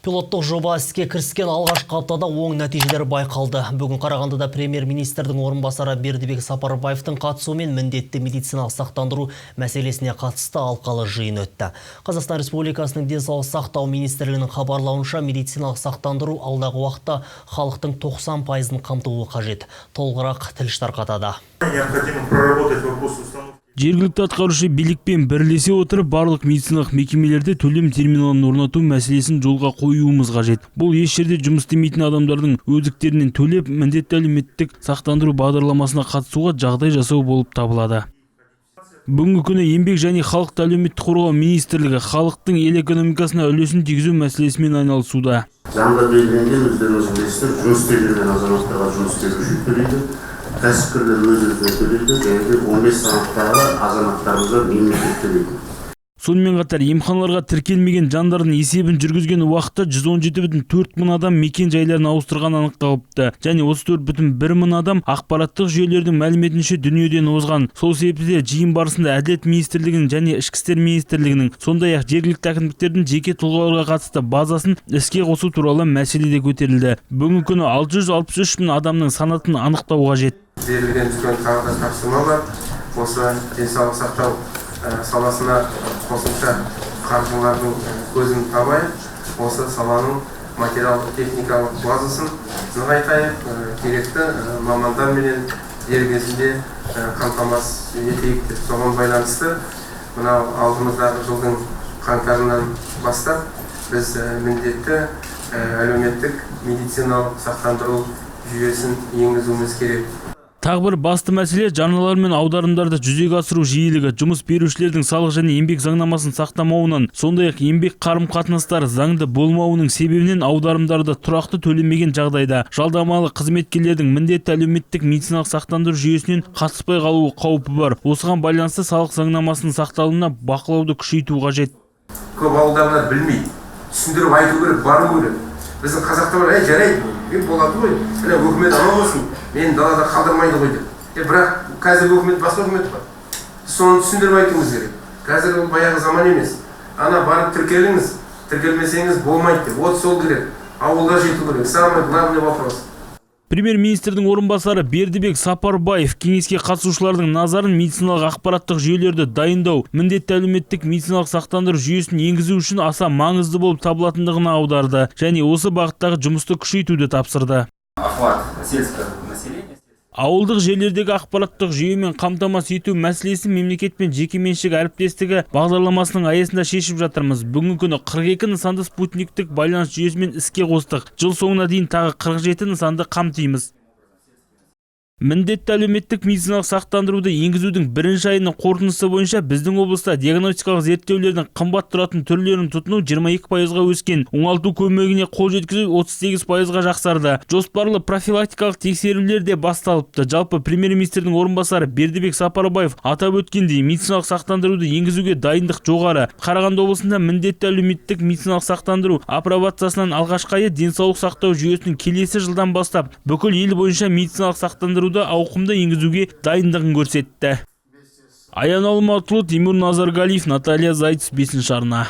Пилоттық жоба іске кіріскен алғашқы аптада оң нәтижелер байқалды. Бүгін Қарағандыда премьер-министрдің орынбасары Бердібек Сапарбаевтың қатысуымен міндетті медициналық сақтандыру мәселесіне қатысты алқалы жиын өтті. Қазақстан Республикасының Денсаулық сақтау министрлігінің хабарлауынша, медициналық сақтандыру алдағы уақытта халықтың 90 пайызын қамтуы қажет. Толығырақ тілші тарқатады. Необходимо проработать вопрос установки Жергілікті атқарушы билікпен бірлесе отырып, барлық медициналық мекемелерде төлем терминалын орнату мәселесін жолға қоюымыз қажет. Бұл еш жерде жұмыс істемейтін адамдардың өздіктерінен төлеп, міндетті әлеуметтік сақтандыру бағдарламасына қатысуға жағдай жасау болып табылады. Бүгінгі күні Еңбек және халықты әлеуметтік қорғау министрлігі халықтың ел экономикасына үлесін тигізу мәселесімен айналысуда. Заңда белгіленген, өздеріңіз білесіздер, жұмыс істеп жүрген азаматтарға жұмыс беруші төлейді, кәсіпкерлер өз өзіне төлейді және де 15 санаттағы азаматтарымызға мемлекет төлейді. Сонымен қатар, емханаларға тіркелмеген жандардың есебін жүргізген уақытта 117,4 мың адам мекен жайларын ауыстырғаны анықталыпты және 34,1 мың адам ақпараттық жүйелердің мәліметінше дүниеден озған. Сол себепті де жиын барысында Әділет министрлігінің және Ішкі істер министрлігінің, сондай ақ жергілікті әкімдіктердің жеке тұлғаларға қатысты базасын іске қосу туралы мәселе де көтерілді. Бүгінгі күні 663 мың адамның санатын анықтау қажет. Берілген үлкен тағы да тапсырма бар: осы денсаулық сақтау саласына қосымша қаржылардың көзін табайық, осы саланың материалдық техникалық базасын нығайтайық, керекті мамандарменен дер кезінде қамтамасыз етейік деп. Соған байланысты мынау алдымыздағы жылдың қаңтарынан бастап біз міндетті әлеуметтік медициналық сақтандыру жүйесін енгізуіміз керек. Тағы бір басты мәселе – жарналар мен аударымдарды жүзеге асыру жиілігі. Жұмыс берушілердің салық және еңбек заңнамасын сақтамауынан, сондай-ақ еңбек қарым-қатынастары заңды болмауының себебінен аударымдарды тұрақты төлемеген жағдайда жалдамалы қызметкерлердің міндетті әлеуметтік медициналық сақтандыру жүйесінен қатыспай қалуы қаупі бар. Осыған байланысты салық заңнамасының сақталуына бақылауды күшейту қажет. Көп ауылдағылар білмейді, түсіндіріп айту керек, бару керек. Біздің қазақта бар: «Әй, жарайды, е, болады ғой, міне, өкімет аман болсын, мені далада қалдырмайды ғой», – деп. Е, бірақ қазіргі өкімет басқа өкімет қой, соны түсіндіріп айтуымыз керек. Қазір ол баяғы заман емес, ана барып тіркеліңіз, тіркелмесеңіз болмайды деп. Вот сол керек, ауылға жету керек, самый главный вопрос. Премьер-министрдің орынбасары Бердібек Сапарбаев кеңеске қатысушылардың назарын медициналық ақпараттық жүйелерді дайындау міндетті әлеуметтік медициналық сақтандыру жүйесін енгізу үшін аса маңызды болып табылатындығына аударды және осы бағыттағы жұмысты күшейтуді тапсырды. Охват сельского населения. Ауылдық жерлердегі ақпараттық жүйемен қамтамасыз ету мәселесін мемлекет пен жекеменшік әріптестігі бағдарламасының аясында шешіп жатырмыз. Бүгінгі күні 42 нысанды спутниктік байланыс жүйесімен іске қостық. Жыл соңына дейін тағы 47 нысанды қамтимыз. Міндетті әлеуметтік медициналық сақтандыруды енгізудің бірінші айының қорытындысы бойынша біздің облыста диагностикалық зерттеулердің қымбат тұратын түрлерін тұтыну 22%-ға өскен. Оңалту көмегіне қол жеткізу 38%-ға жақсарды. Жоспарлы профилактикалық тексерулер де басталыпты. Жалпы, премьер-министрдің орынбасары Бердібек Сапарбаев атап өткендей, медициналық сақтандыруды енгізуге дайындық жоғары. Қарағанды облысында міндетті әлеуметтік медициналық сақтандыру апробациясынан алғашқы айы денсаулық сақтау жүйесінің келесі жылдан бастап бүкіл ел бойынша медициналық сақтандыруды ауқымды енгізуге дайындығын көрсетті. Аян Алматұлы, Тимур Назаргалиев, Наталья Зайцев, бесінші арна.